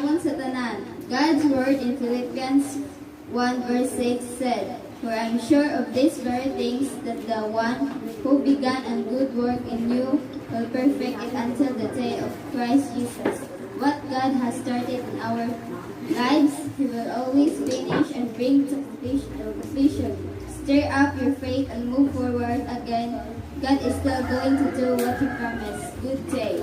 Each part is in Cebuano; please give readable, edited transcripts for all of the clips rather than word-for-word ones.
Hapon sa tanan. God's word in Philippians 1 verse 6 said, "For I am sure of these very things, that the one who began a good work in you will perfect it until the day of Christ Jesus." What God has started in our lives, He will always finish and bring to completion. Stir up your faith and move forward again. God is still going to do what He promised. Good day.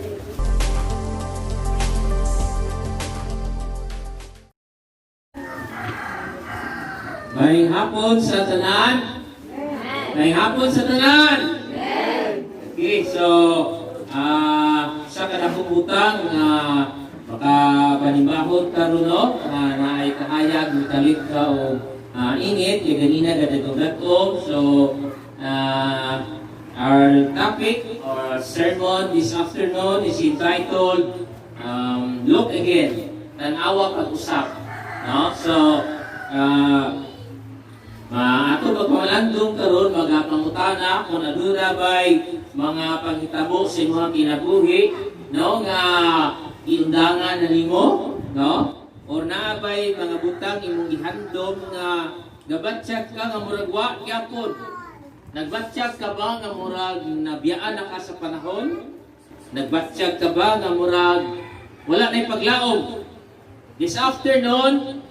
Maayong hapon sa tanan. Maayong hapon sa tanan. Okay, so sa kanang butang nga makapanibahon karon, no, nga naay kahayag, mikalit ka og init kay ganina gadagong. So our topic or sermon this afternoon is entitled "Look Again, Tanawa Pag-usab." No? So ato pagpamalandong karon, magapangutana kung aduna bay mga panghitabo sa imong kinabuhi, no, nga giundangan na nimo, no, or naa bay mga butang imong gihandom nga gabatsyag ka nga murag wa gyapon. Nagbatsyag ka ba nga murag nabiyaan na ka sa panahon? Nagbatsyag ka ba nga murag wala na paglaom? This afternoon,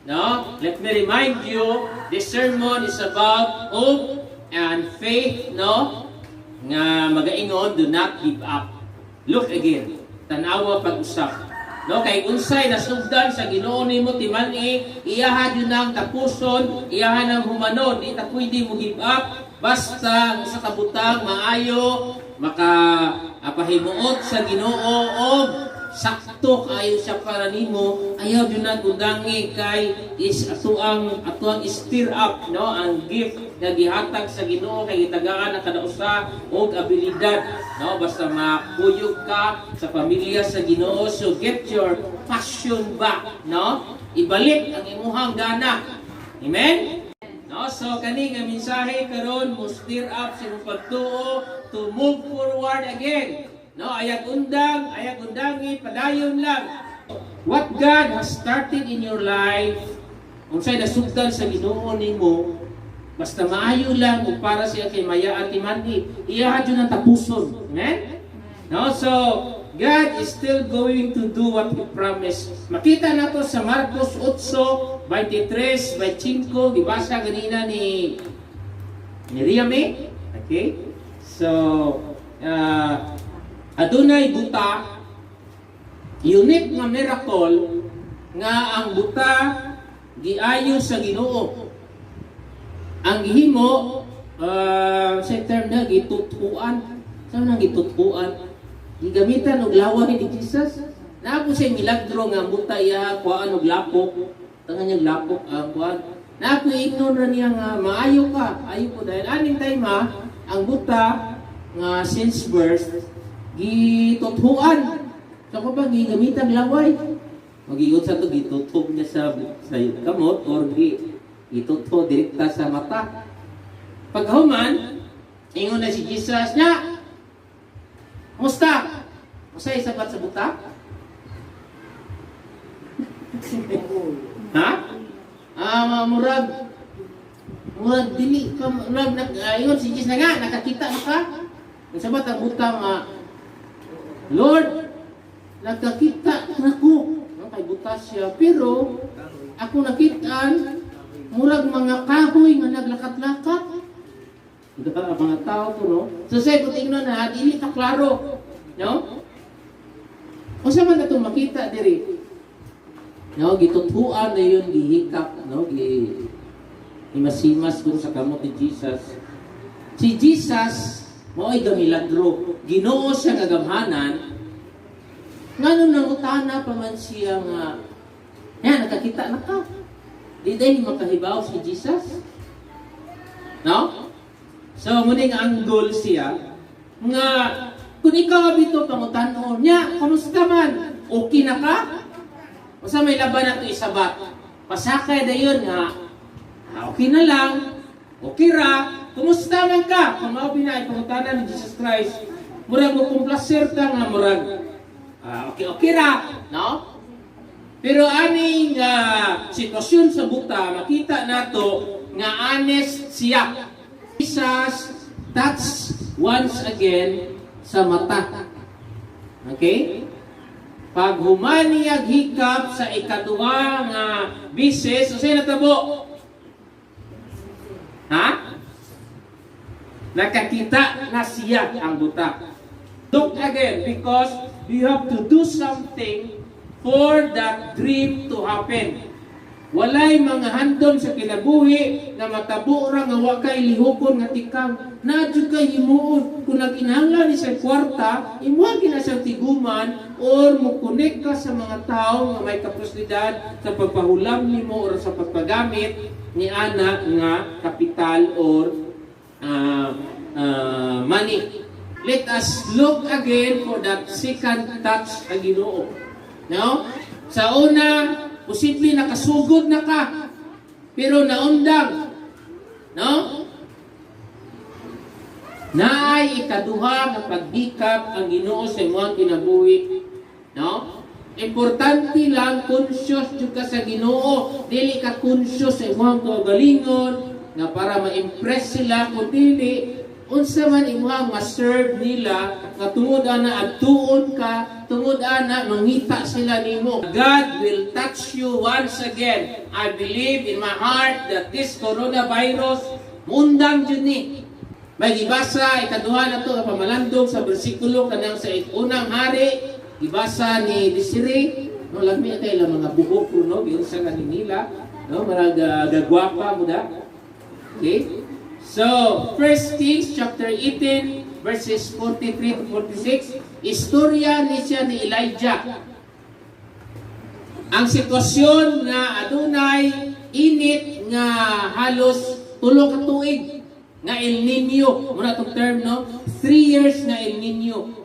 no, let me remind you, this sermon is about hope and faith, no? Nga magaingon, do not give up. Look again. Tanawa pag-usab. No, kay unsay nasugdan sa Ginoo nimo timan-i, iyaha jud nang tapuson, iyaha nang humanon, di ta pwede mo give up basta ang usa ka butang maayo, maka apahimuot sa Ginoo og sakto kaayo siya para nimo, ayaw jud na undangi kay is atuang stir up, no, ang gift nga gihatag sa Ginoo, kay gitagaan ang kada usa og abilidad, no, basta makuyog ka sa pamilya sa Ginoo. So get your passion back, no, ibalik ang imuhang gana. Amen, no? So kani nga mensahe karon mo stir up sa imong pagtuo to move forward again. No, ayag undang, ayag undangi, padayon lang. What God has started in your life, unsay nasugdan sa Ginoo nimo, basta maayo lang ug para siya kay mayaan timan-i, iyaha jud ang tapuson. Amen? No, so God is still going to do what He promised. Makita nato sa Marcos 8, 23, 25, gibasa ganina ni Riame. Okay? So, adunay buta, unique nga miracle nga ang buta giayo sa Ginoo. Ang gihimo, sa term na gitutuan. Sa nang gitutuan? Gigamitan og laway ni Jesus. Naa po siya milagro nga ang buta iya kuhaan og lapok. Tangan niyang lapok ang kuhaan. Naa po ingnon ra niya nga maayo ka, ayo ko dahil aning time ha, ang buta nga since birth gituthuan. So ko ba gigamitan laway? Magiingon sa to gituthog niya sa kamot or gitutho direkta sa mata. Pagkahuman, ingon na si Jesus niya, "Kumusta?" Unsay sabat sa buta? Ha? Ah, murag dili ka murag ingon si Jesus na nga, "Nakakita na ka?" Ang sabat ang buta nga, "Lord, nakakita na ko." No, kay buta siya, pero ako nakitaan murag mga kahoy nga naglakat-lakat. Mga tao ko, no? So say, kung tingnan na, dili ka klaro. No? Unsa man natong makita diri? No, gituthuan na yun, gihikap, no? Himas-himas kung sa kamot ni Jesus. Si Jesus, mao'y gamilagro. Ginoo siya nga gamhanan. Ngano nangutana pa man siya nga, "Yan, nakakita na ka?" Di dahil makahibaw si Jesus. No? So, muni nga angle siya, nga, kung ikaw bito pangutanon niya, "Kamusta man? Okay na ka?" Unsa may laban nato isabat? Pasakay dayon nga, "Ah, okay na lang, okay ra, kumusta man ka?" Kung mao binay pangutana ni Jesus Christ, murag mo kumplaser ta nga murag, "Ah, okay, okay ra," no? Pero aning sitwasyon sa buta, makita nato nga honest siya. Jesus touch once again sa mata. Okay? Pag human niyag hikap sa ikaduha nga bises, unsay natabo? Ha? Nakakita na siya ang buta. Look again because you have to do something for that dream to happen. Walay mga handom sa kinabuhi na matabo ra nga wa kay lihokon nga tikang. Naa jud kay himuon. Kung nagkinahanglan ni sa kwarta, imuha gina siyang tiguman or mo-connect ka sa mga tao nga may kapasidad sa pagpahulam nimo or sa pagpagamit ni ana nga kapital or money. Let us look again for that second touch ang Ginoo. No? Sa una, posible nakasugod na ka, pero naundang. No? Naay ikaduha nga paghikap ang Ginoo sa imong kinabuhi. No? Importante lang conscious jud ka sa Ginoo. Dili ka conscious sa imong kaugalingon nga para ma-impress sila. Kung dili, unsa man imong ma-serve nila nga tungod ana adtuon ka, tungod ana mangita sila nimo. God will touch you once again. I believe in my heart that this coronavirus, mundang jud ni. May gibasa ikaduha na to nga pamalandong sa bersikulo kanang sa Unang Hari, gibasa ni Desiree, no? Lami kay ilang mga buhok, no? Giunsa nga nila, no? Marag gagwapa mo da. Okay? So, 1 Kings chapter 18 verses 43 to 46, istorya ni siya ni Elijah. Ang sitwasyon nga adunay init nga halos 3 ka tuig nga El Nino, muna tong term, no? 3 years nga El Nino.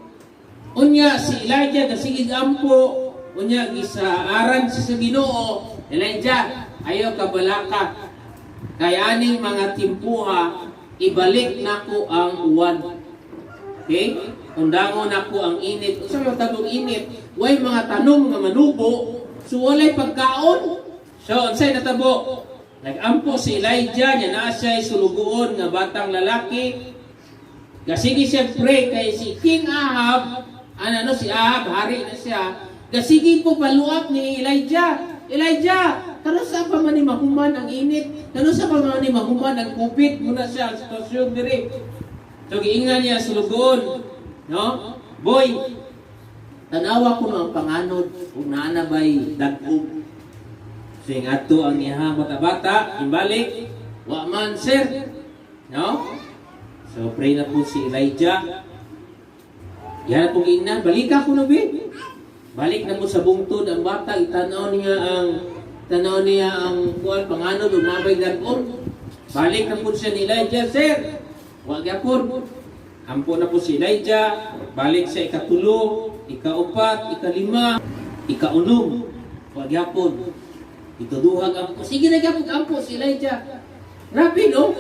Unya si Elijah gasigig ampo, unya gisaaran siya sa Ginoo, "Elijah, ayaw ka balaka. Kay aning mga timpuha, ibalik nako ang uwan." Okay? Undangon nako ang init. Unsa man tabong init? Way mga tanom nga manubo, so walay pagkaon. So unsay natabo? Nag-ampo si Elijah, nya naa siya sulugoon nga batang lalaki. Gasige siya pray kay si King Ahab, ano no, si Ahab, hari na siya. Gasige po paluap ni Elijah. "Elijah, kanus-a pa man ni mahuman ang init? Kanus-a pa man ni mahuman ang COVID?" Muna siya ang sitwasyon diri. So giingnan niya sulugoon, no? "Boy, tanawa ko ang panganod kung naa na bay dag-om." So yung adto ang iyang bata-bata, imbalik, "Wa man, sir." No? So pray na po si Elijah. Yan po giingnan, "Balika ko na, be." Balik na mo sa bungtod ang bata, itanaw niya ang tanaw niya ang kuan, panganod, ug naa bay dag-om. Balik na po siya ni Elijah, "Sir. Wa gyapon." Ampo na po si Elijah, balik sa ikatulo, ikaupat, ikalima, ikaunom. Wa gyapon. Ikaduhag ampo. Sige na gyapon ampo si Elijah. Grabe, no?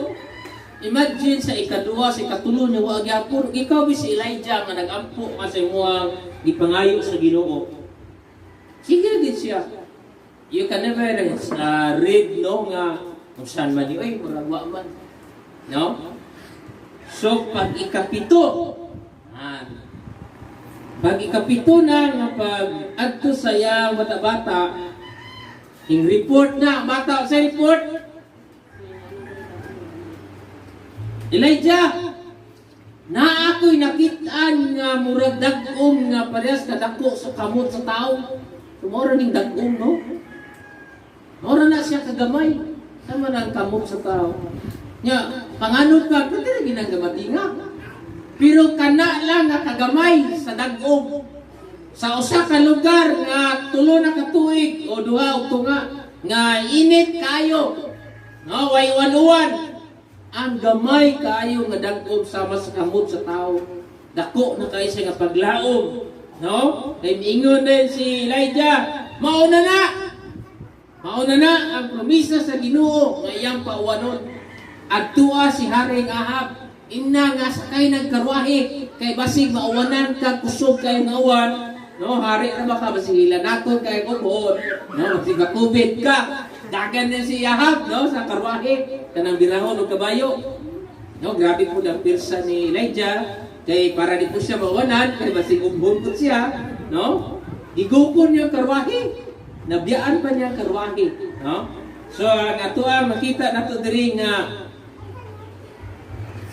Imagine sa ikaduha, sa ikatulo niya, wa gyapon. Ikaw bi si Elijah nga nag-ampo ka sa imong gipangayo sa Ginoo. Sige na gid siya. You can never read, no, nga kung saan man yun, ay, murag wa man. No? So, pag ikapito, pag ikapito na nga pag adto sa iyang bata-bata, yung report na, bata sa report, "Elijah, na ako'y nakitaan nga murag dag-om nga parehas kadako sa kamot sa tao." Tumora ning dag-om, no? Mora na siya kagamay. Sama na ang kamot sa tao. Nya, panganod pa, pwede na ginangamatinga. Pero kana lang nga kagamay sa dag-om. Sa usa ka lugar nga 3 na ka tuig o 2 o tunga nga init kayo. No, way uwan-uwan. Ang gamay kaayo nga dag-om sama sa kamot sa tao. Dako na kayo siya nga paglaom. No? Kay miingon din si Elijah, "Mauna na! Mauna na ang promisa sa Ginoo nga iyang pauwanon." Adtua si Haring Ahab. Inna nga sakay ng karwahe kay basig mauwanan ka, kusog kayo nga uwan. No, hari na ba ka basig naton kay kubon, no, basig makubit ka. Dagan din si Ahab, no, sa karwahe kanang birahon og kabayo. No, grabe po ang pirsa ni Elijah kay para di po siya mawanan kay basig umbong po siya, no? Gigupon niya ang karwahe. Nabiyaan pa niya ang karwahe, no? So ang atoang makita nato diri nga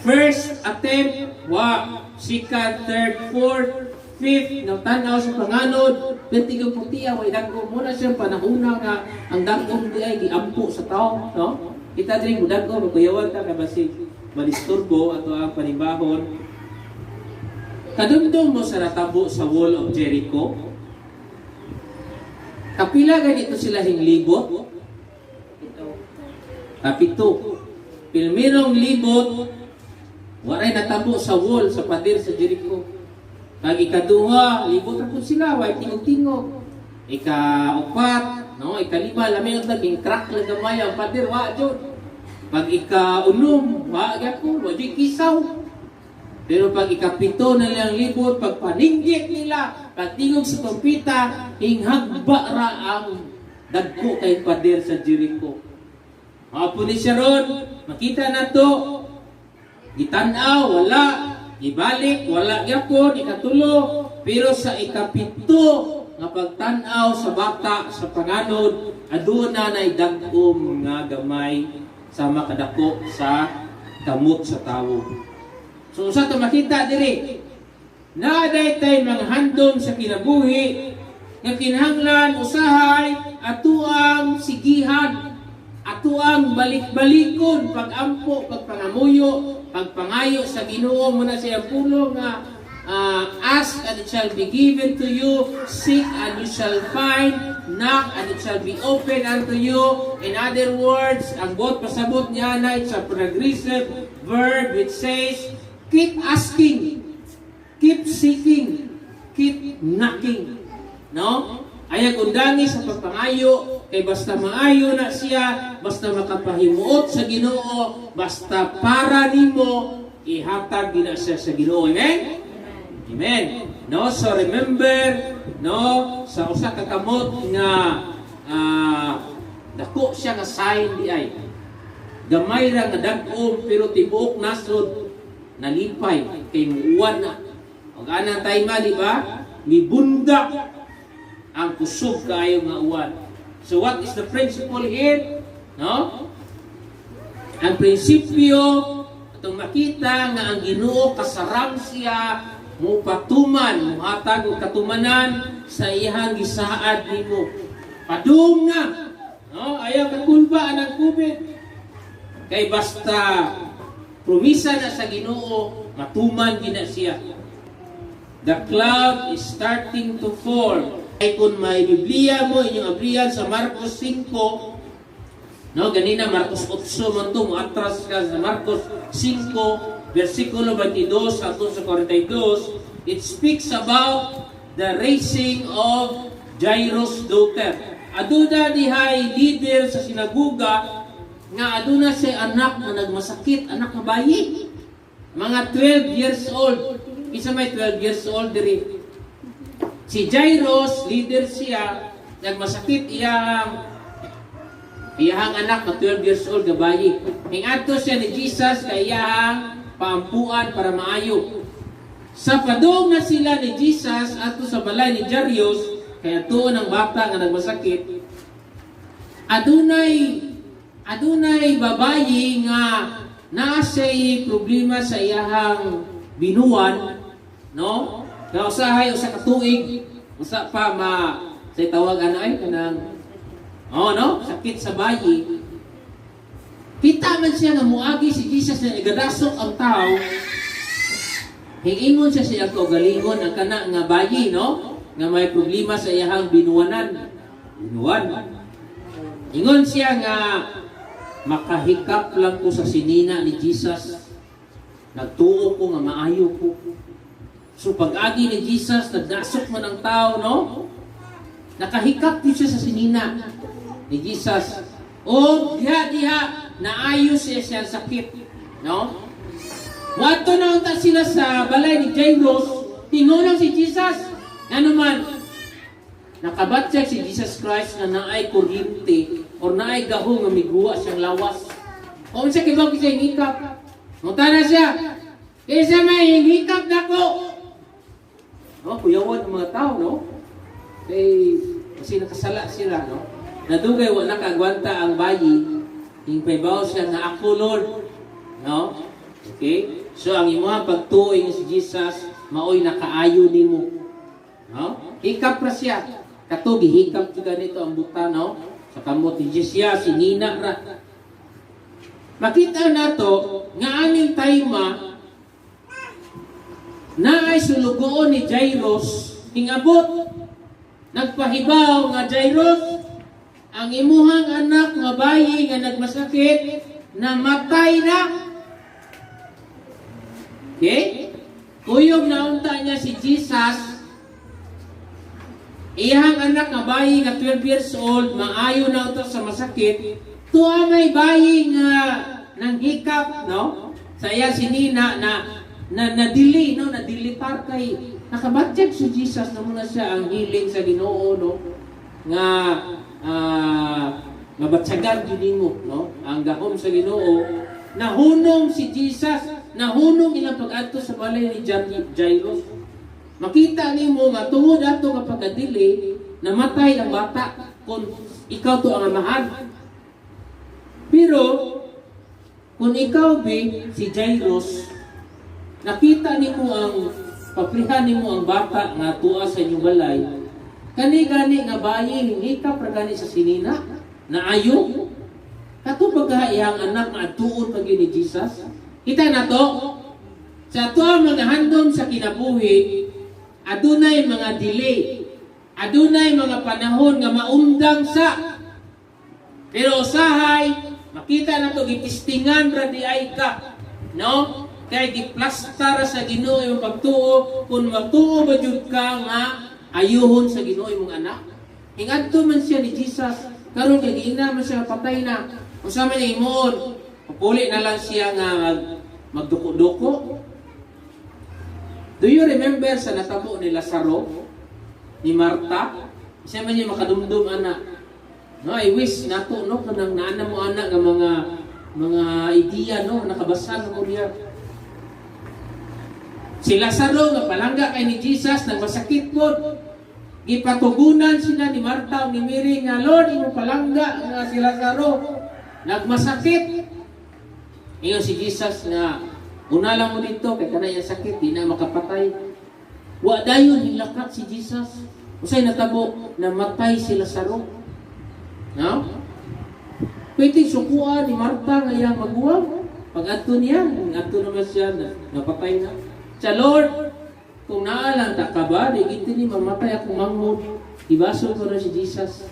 first attempt, wa. Second, third, fourth, fifth, nagtanaw sa panganod, pero tigong putiya, way dagko mo na siyang panahuna nga ang dagom di ay giampo sa tao, no? Kita diri mo dagko, magkuyawan ta kay basig madisturbo ato ang panimbahon. Kadumdum mo sa natabo sa wall of Jericho? Kapila ganito sila hinglibot? Kapito. Pilmirong libot, waray natabo sa wall, sa pader sa Jericho. Pag ikaduha, libot ra pud sila, way tingog-tingog. Ika-upat, no, ikalima, lami ang naging crack lang gamay ang pader, wa jud. Pag ika-unom, wa gyapon, wa jud kisaw. Pero pag ikapito na nilang libot, pag paninggit nila, pagtingog sa trumpeta, hinghagba ra ang dagko kay pader sa Jericho. Mapo ni siya ron, makita na to, gitanaw, wala, ibalik, wala gyapon, ikatulo, pero sa ikapito, nga pagtanaw sa bata, sa panganod, aduna na dagom nga gamay sa makadako sa kamot sa tawo. So usa to makita diri, naa tay mga handom sa kinabuhi nga kinahanglan usahay atuang sigihan, atuang balik-balikon pag-ampo, pagpangamuyo, pagpangayo sa Ginoo. Mo na siya pulong nga ask and it shall be given to you, seek and you shall find, knock and it shall be open unto you. In other words, ang buot pasabot niya na, it's a progressive verb which says keep asking, keep seeking, keep knocking. No? Ayaw undangi sa pagpangayo kay basta maayo na siya, basta makapahimuot sa Ginoo, basta para nimo ihatag gina siya sa Ginoo. Amen? Amen. No, so remember, no, sa usa ka kamot nga dako siya nga sign di ay. Gamay ra nga dag-om pero tibuok nasod nalipay kay muuwan na. Og anang time, di ba? Mibunda ang kusog kaayo nga uwan. So what is the principle here? No? Ang prinsipyo atong makita nga ang Ginoo kasarang siya mupatuman, muhatag og katumanan sa iyang gisaad nimo. Padung na. No? Ayaw kakulba ang COVID. Kay basta promisa na sa Ginoo, matuman gina siya. The cloud is starting to form. Ay kung may Biblia mo, inyong abrihan sa Marcos 5, no, ganina Marcos 8 man to, moatras ka sa Marcos 5, versikulo 22 hangtod sa 42, it speaks about the raising of Jairus' daughter. Aduna dihay leader sa sinaguga nga aduna siya anak na nagmasakit, anak nga bayi. Mga 12 years old. Isa may 12 years old diri? Si Jairus, leader siya, nagmasakit iyang iyang anak na 12 years old nga bayi. Ingadto siya ni Jesus kay iyang paampuan para maayo. Sa padung na sila ni Jesus ato sa balay ni Jairus, kay tuon ang bata nga nagmasakit, adunay adunay babayi nga naa siya'y problema sa iyahang binuwan, no? Nga usahay usa ka tuig, usa pa ma sa tawag ano ay kanang, oh no, sakit sa bayi. Kita man siya nga muagi si Jesus na igadasok ang tao. Hiingon siya sa iyang kaugalingon ang kana nga bayi, no? Nga may problema sa iyahang binuwanan. Binuwan. Ingon siya nga makahikap lang ko sa sinina ni Jesus. Nagtuo ko nga maayo ko. So pag-agi ni Jesus, nagdasok man ang tao, no? Nakahikap din siya sa sinina ni Jesus. O diha diha naayo siya siyang sakit, no? Wato na unta sila sa balay ni Jairus, tinunang si Jesus. Ngano man, nakabatyag si Jesus Christ nga naay kuryente or naay gahom nga miguwa siyang lawas. O unsa kay ba siya hikap? Mutana siya. Kinsa may hikap nako? No, kuyawan ang mga tao, no? Kay kasi nakasala sila, no? Nadugay wa nakaagwanta ang bayi, ing pahibaw siya nga, "Ako, Lord." No? Okay? So ang imuha pagtuo si Jesus maoy nakaayo nimo. No? Hikap ra siya. Kato gihikap jud ganito ang buta, no? Sa kamot ni Jesus, si Nina ra. Makita nato nga aning tayma naay sulugoon ni Jairus hingabot, nagpahibaw nga, "Jairus, ang imuhang anak nga bayi nga nagmasakit, namatay na." Okay? Kuyog na unta niya si Jesus, iyang anak nga bayi nga 12 years old, maayo na unta sa masakit, tuwa may bayi nga nanghikap, no? Sa iya si Nina na na nadili, no, nadilitar kay nakabatyag si Jesus na muna siya ang healing sa Ginoo, no, nga mabatyagan gyud nimo, no, ang gahom sa Ginoo. Nahunong si Jesus, nahunong ilang pag-adto sa balay ni Jairus. Makita nimo nga tungod ato nga pagkadili, namatay ang bata kung ikaw to ang amahan. Pero kung ikaw be si Jairus, nakita nimo ang paprihan nimo ang bata nga tuwa sa inyong balay, kani gani nga bayi hikap ra gani sa sinina naayo kato pagka iyang anak nga adtuon pa gyud ni Jesus. Kita na to sa ato ang mga handom sa kinabuhi, adunay mga delay, adunay mga panahon nga maundang sa, pero usahay makita na to, gitistingan ra di ay ka, no, kay giplasta ra sa Ginoo imong pagtuo kung matuo ba jud ka nga ayuhon sa Ginoo imong anak. Ingadto man siya ni Jesus karon kay giingna man siya patay na. Unsa man niya himuon? Pupuli na lang siya nga magduko-duko. Do you remember sa natabo ni Lazaro, ni Marta? Siya man niya makadumdum ana. No, I wish nato, no, kanang naana mo ana nga mga ideya, no, nakabasa na mo niya. Si Lazaro nga palangga kay ni Jesus, nagmasakit pod. Gipatugunan sila ni Marta ug ni Mary nga, "Lord, imong palangga nga si Lazaro nagmasakit." Ingon si Jesus nga, "Una lang mo dito kay kana iyang sakit di na makapatay." Wa dayon hilakat si Jesus. Usay natabo? Namatay si Lazaro. No? Pwede sukuan ni Marta nga iyang maguwang. Pag adto niya, adto naman siya, napatay na. Sa "Lord, kung naalang ta ka ba, di gito ni mamatay akong manghod." Ibasol ko na si Jesus.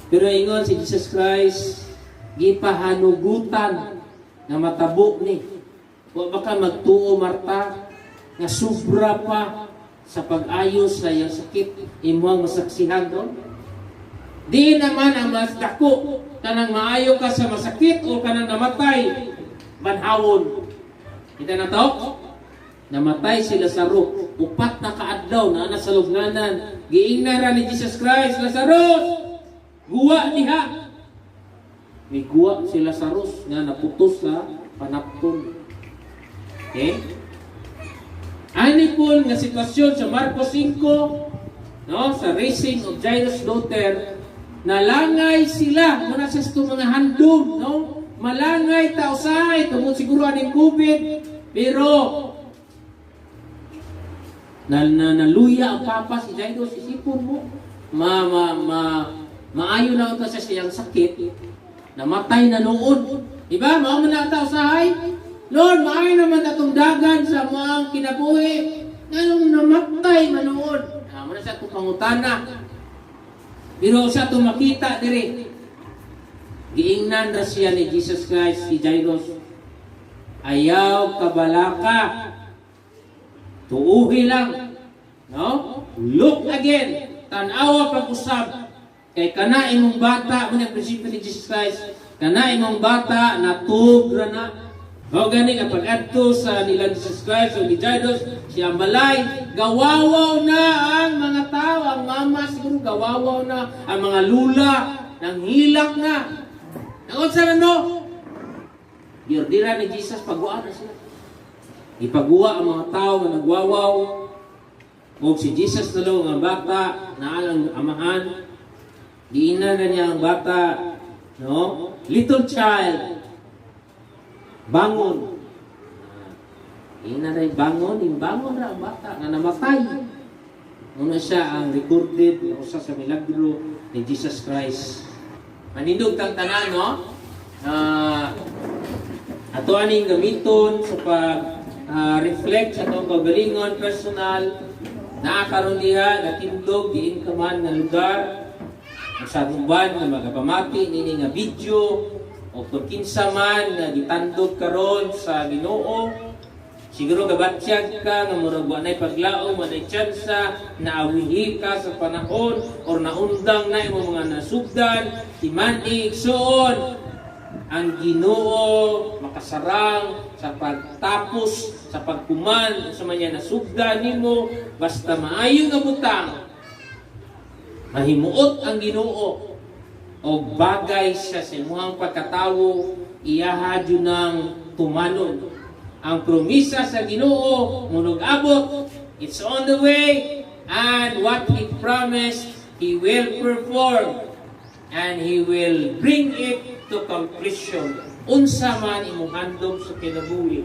Pero ingon si Jesus Christ, "Gipahanugutan nga matabo ni. Wa ba ka magtuo, Marta, nga sobra pa sa pag-ayos sa iyang sakit imong masaksihan doon?" Di naman ang mas dako, kanang maayo ka sa masakit o kanang namatay banhawon. Kita na to? Namatay si Lazaro. 4 na kaadlaw na sa lubnganan. Giingna ra ni Jesus Christ, "Lazarus! Guwa diha!" May guwa si Lazarus nga naputos sa panapton. Okay? Ani po nga sitwasyon sa Marcos 5, no, sa raising of Jairus' daughter, nalangay sila muna sa itong mga handom, no? Malangay ta usahay tungod siguro aning COVID, pero na, na naluya ang papa si Jairus. Isipon mo, ma ma ma maayo na ito sa siyang sakit, namatay na noon. Diba? Mao man na ta usahay. "Lord, maayo naman atong dagan sa mga kinabuhi. Nganong namatay man noon?" Ah, muna sa atong pangutana. Pero sa atong makita diri, giingnan ra siya ni Jesus Christ, si Jairus, "Ayaw kabalaka. Tuuhi lang." No? Look again. Tanawa pag-usab. Kay kana imong bata, mo ang prinsipyo ni Jesus Christ, kana imong bata natug ra na. Mao gani nga pag-adto sa nila Jesus Christ o ni Jairus, siyang balay, gawawaw na ang mga tao, ang mama siguro gawawaw na, ang mga lula, nanghilak na. Naunsa na, no? Giordera ni Jesus, paguwa na sila. Ipaguwa ang mga tao nga nagwawaw. O si Jesus na lang nga bata, naa ang amahan, giingnan na niya ang bata, no? "Little child, bangon." Ina na bangon, bangon ra ang bata nga namatay. Una siya ang recorded nga usa sa milagro ni Jesus Christ. Manindog tang tanan, no? Ato aning gamiton sa pag reflect sa atong kaugalingon personal. Naa karon diha natindog diin ka man nga lugar, sa uban nga magapamati nini nga video o kung kinsa man nga gitandog karon sa Ginoo, siguro gabatyag ka nga murag wa nay paglaom, wa nay tsansa, naawihi ka sa panahon or naundang na imong mga nasugdan, timan-i, igsuon. Ang Ginoo makasarang sa pagtapos, sa pagkuman sa mga nasugdan nimo, basta maayo nga butang. Mahimuot ang Ginoo og bagay siya sa imong pagkatawo, iyaha jud ng tumanon. Ang promisa sa Ginoo munog abot, it's on the way, and what He promised, He will perform and He will bring it to completion. Unsa man imong handom sa kinabuhi,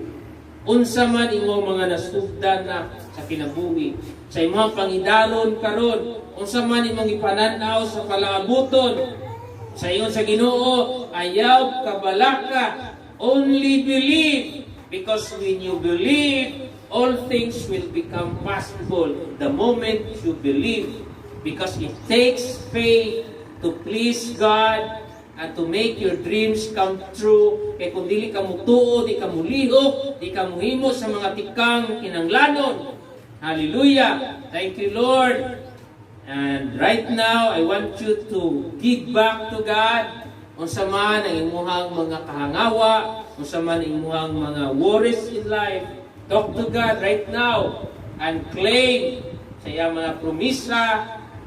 unsa man imong mga nasugdan na sa kinabuhi, sa imong pangidaron karon, unsa man imong ipananaw sa palaabuton, sa ingon sa Ginoo, ayaw kabalaka, only believe, because when you believe, all things will become possible the moment you believe, because it takes faith to please God and to make your dreams come true. Kay kung dili ka mutuo, di ka mulihok, di ka muhimo sa mga tikang kinanglanon. Hallelujah! Thank you, Lord. And right now, I want you to give back to God unsa man ang imuhang mga kahangawa, unsa man ang imuhang mga worries in life. Talk to God right now and claim sa iyang mga promisa,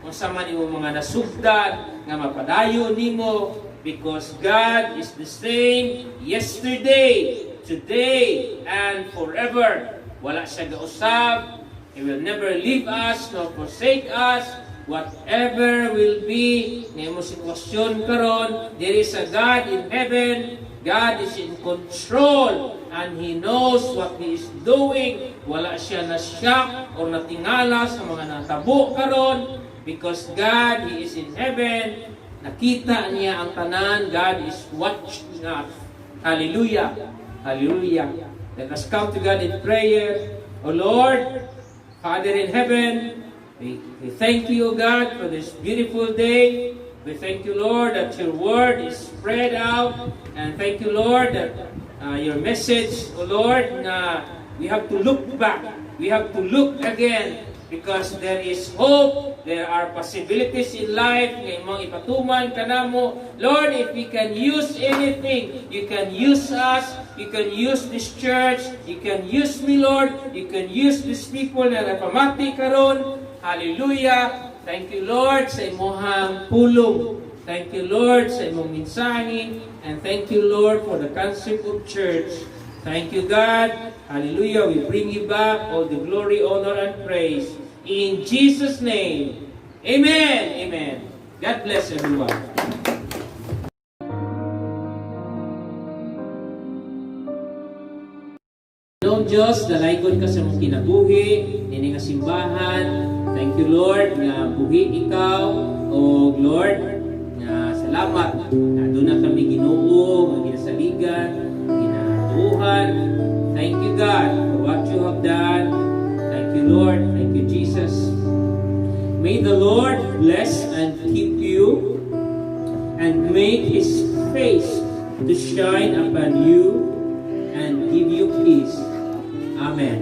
unsa man imong mga nasugdan nga mapadayon nimo, because God is the same yesterday, today, and forever. Wala siya gausab. He will never leave us nor forsake us. Whatever will be nga imong sitwasyon karon, there is a God in heaven. God is in control and He knows what He is doing. Wala siya na shock or natingala sa mga natabo karon because God, He is in heaven. Nakita niya ang tanan. God is watching us. Hallelujah. Hallelujah. Let us come to God in prayer. O Lord, Father in heaven, we thank you, O God, for this beautiful day. We thank you, Lord, that your word is spread out. And thank you, Lord, that your message, O Lord, na we have to look back. We have to look again because there is hope, there are possibilities in life nga imong ipatuman kanamo. Lord, if we can use anything, you can use us, you can use this church, you can use me, Lord, you can use these people na napamati karon. Hallelujah. Thank you, Lord, sa imuhang pulong. Thank you, Lord, sa imong mensahe. And thank you, Lord, for the concept of church. Thank you, God. Hallelujah. We bring you back all the glory, honor, and praise. In Jesus' name. Amen. Amen. God bless everyone. Noong Diyos, dalaygon ka sa imong kinabuhi, nini nga simbahan. Thank you, Lord, nga buhi ikaw. O Lord, nga salamat. Na duna kami Ginoo, nga ginasaligan, ginatuuhan. Thank you, God, for what you have done. Thank you, Lord. Thank you, Jesus. May the Lord bless and keep you and make His face to shine upon you and give you peace. Amen.